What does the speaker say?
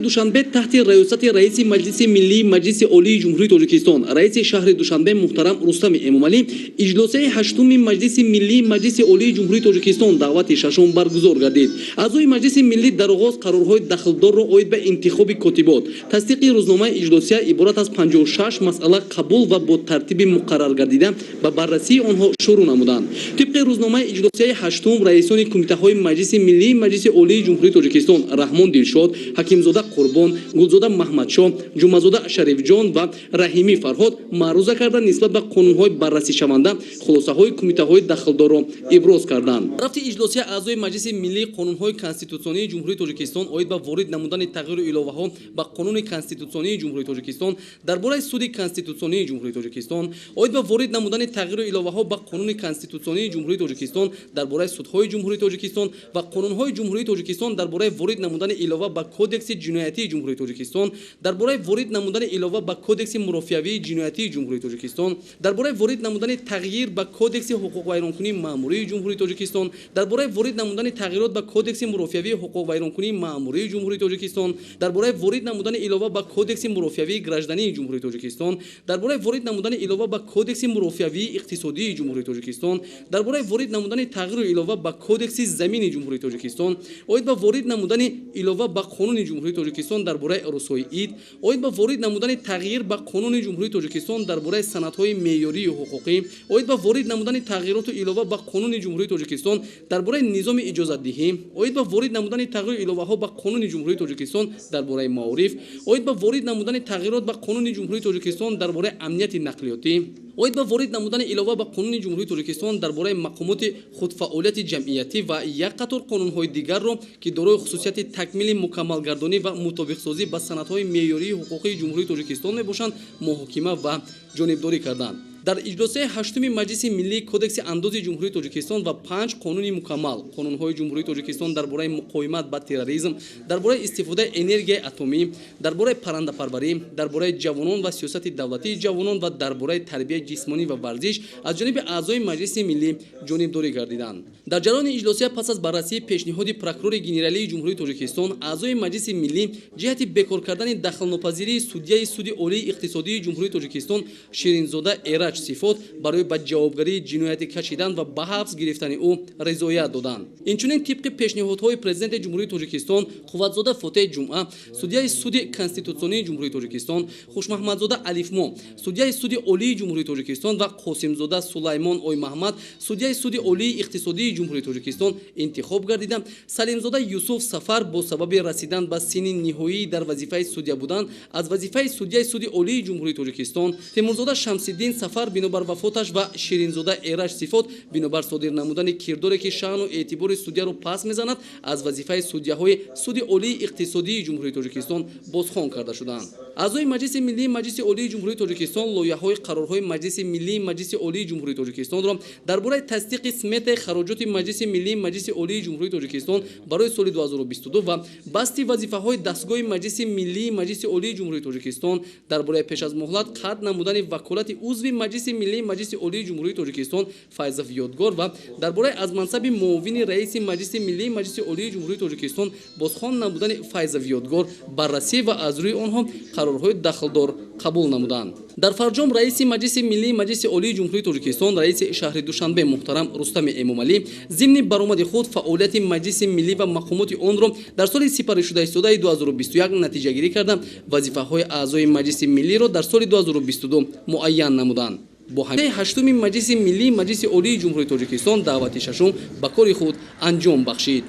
Душанбе таҳти раёсати раиси Маҷлиси миллии Маҷлиси Олии Ҷумҳурии Тоҷикистон, раиси шаҳри Душанбе муҳтарам Рустами Эмомалӣ иҷлосияи ҳаштуми Маҷлиси миллии Маҷлиси Олии Ҷумҳурии Тоҷикистон даъвати шашум баргузор гардид. Аъзои Маҷлиси миллӣ дар оғоз қарорҳои дахлдорро оид ба интихоби котибот, тасдиқи рӯзномаи иҷлосия иборат аз 56 масъала қабул ва бо тартиби муқаррар гардида ба баррасии онҳо шурӯъ намуданд. Тибқи рӯзномаи иҷлосияи ҳаштум, раисони кумитаҳои Маҷлиси миллии Маҷлиси Олии Ҷумҳурии Тоҷикистон Раҳмон Дилшод, Ҳакимзода Қурбон, Гулзода Маҳмадшоҳ, Ҷумъазода Шарифҷон ва Раҳимӣ Фарҳод маъруза карда, нисбат ба қонунҳои баррасишаванда хулосаҳои кумитаҳои дахлдорро иброз карданд. Рафти иҷлосия аъзои Маҷлиси миллии қонунҳои конститутсионии Ҷумҳурии Тоҷикистон оид ба ворид намудани тағйиру иловаҳо ба Қонуни конститутсионии Ҷумҳурии Тоҷикистон дар бораи Суди конститутсионии Ҷумҳурии Тоҷикистон, оид ба ворид намудани тағйиру иловаҳо ба Қонуни конститутсионии Ҷумҳурии Тоҷикистон дар бораи судҳои Ҷумҳурии Тоҷикистон ва қонунҳои Ҷумҳурии Тоҷикистон дар бораи ворид намудани илова ба Кодекси ҷиноятии Ҷумҳурии Тоҷикистон, дар бораи ворид намудани илова ба Кодекси мурофиавии ҷиноятии Ҷумҳурии Тоҷикистон, дар бораи ворид намудани тағйир ба Кодекси ҳуқуқвайронкунии маъмурии Ҷумҳурии Тоҷикистон, дар бораи ворид намудани тағйирот ба Кодекси мурофиавии ҳуқуқвайронкунии маъмурии Ҷумҳурии Тоҷикистон, дар бораи ворид намудани илова ба Кодекси мурофиавии граждании Ҷумҳурии Тоҷикистон, дар бораи ворид намудани илова ба Кодекси мурофиавии иқтисодии Ҷумҳурии Тоҷикистон, дар бораи ворид намудани тағйиру илова ба Кодекси замини Ҷумҳурии Тоҷикистон, оид ба ворид намудани илова ба Қонуни Ҷумҳурии Тоҷикистон дар бораи рӯзҳои ид, оид ба ворид намудани тағйир ба Қонуни Ҷумҳурии Тоҷикистон дар бораи санадҳои меъёрии ҳуқуқӣ, оид ба ворид намудани тағйироту илова ба Қонуни Ҷумҳурии Тоҷикистон дар бораи низоми иҷозатдиҳӣ, оид ба ворид намудани тағйиру иловаҳо ба Қонуни Ҷумҳурии Тоҷикистон дар бораи маориф, оид ба ворид намудани тағйирот ба Қонуни Ҷумҳурии Тоҷикистон дар бораи амнияти нақлиётӣ, оид ба ворид намудани илова ба Қонуни Ҷумҳурии Тоҷикистон дар бораи мақомоти худфаъолияти ҷамъиятӣ ва як қатор қонунҳои дигарро, ки дорои хусусияти такмили, мукаммалгардонӣ ва мутобиқсозӣ ба санадҳои меъёрии ҳуқуқии Ҷумҳурии Тоҷикистон мебошанд, муҳокима ва ҷонибдорӣ карданд. Дар иҷлосияи ҳаштуми Маҷлиси миллӣ Кодекси андози Ҷумҳурии Тоҷикистон ва панҷ қонуни мукаммал: қонунҳои Ҷумҳурии Тоҷикистон дар бораи муқовимат ба терроризм, дар бораи истифодаи энергияи атомӣ, дар бораи паррандапарварӣ, дар бораи ҷавонон ва сиёсати давлатии ҷавонон ва дар бораи тарбияи ҷисмонӣ ва варзиш аз ҷониби аъзои Маҷлиси миллӣ ҷонибдорӣ гардиданд. Дар ҷараёни иҷлосия пас аз баррасии пешниҳоди прокурори генералии Ҷумҳурии Тоҷикистон, аъзои Маҷлиси миллӣ ҷиҳати бекор кардани дахлнопазирии судяи Суди Олии иқтисодии Ҷумҳурии Тоҷикистон Ширинзода Эраҷ Сифот барои ба ҷавобгарии ҷиноятӣ кашидан ва ба ҳабс гирифтани ӯ ризоят доданд. Инчунин, тибқи пешниҳодҳои Президенти Ҷумҳурии Тоҷикистон, Қувватзода Фотеҳ Ҷумъа судяи Суди конститутсионии Ҷумҳурии Тоҷикистон, Хушмаҳмадзода Алифмо судяи Суди Олии Ҷумҳурии Тоҷикистон ва Қосимзода Сулаймон Оймаҳмад судяи Суди Олии иқтисодии Ҷумҳурии Тоҷикистон интихоб гардида, Салимзода Юсуф Сафар бо сабаби расидан ба синни ниҳоӣ дар вазифаи судя будан аз вазифаи судяи Суди Олии Ҷумҳурии Тоҷикистон, Темурзода Шамсиддин Сафар бинобар вафоташ ва Ширинзода Эраҷ Сифот бинобар содир намудани кирдоре, ки шаъну эътибори судяро паст мезанад, аз вазифаи судяҳои Суди Олии иқтисодии Ҷумҳурии Тоҷикистон бозхон карда шуданд. Аъзои Маҷлиси миллии Маҷлиси Олии Ҷумҳурии Тоҷикистон лоиҳаҳои қарорҳои Маҷлиси миллии Маҷлиси Олии Ҷумҳурии Тоҷикистонро дар бораи тасдиқи сметаи хароҷоти Маҷлиси миллии Маҷлиси Олии Ҷумҳурии Тоҷикистон барои соли 2022 ва басти вазифаҳои дастгоҳи Маҷлиси миллии Маҷлиси Олии Ҷумҳурии Тоҷикистон, дар бораи пеш аз муҳлат қатъ намудани ваколати узви Маҷлиси миллии Маҷлиси Олии Ҷумҳурии Тоҷикистон Файзов Ёдгор ва дар бораи аз мансаби муовини раиси Маҷлиси миллии Маҷлиси Олии Ҷумҳурии Тоҷикистон бозхон намудани Файзов Ёдгор баррасӣ ва аз рӯи онҳо қарорҳои дахлдор қабул намуданд. Дар фарҷом раиси Маҷлиси миллии Маҷлиси Олии Ҷумҳурии Тоҷикистон, раиси шаҳри Душанбе муҳтарам Рустами Эмомалӣ зимни баромади худ фаъолияти Маҷлиси миллӣ ва мақомоти онро дар соли сипаришуда истодаи 2021 натиҷагирӣ карда, вазифаҳои аъзои Маҷлиси миллиро дар соли 2022 муайян намуданд. Бо ҳамин, ҳаштуми Маҷлиси миллии Маҷлиси Олии Ҷумҳурии Тоҷикистон даъвати шашум ба кори худ анҷом бахшид.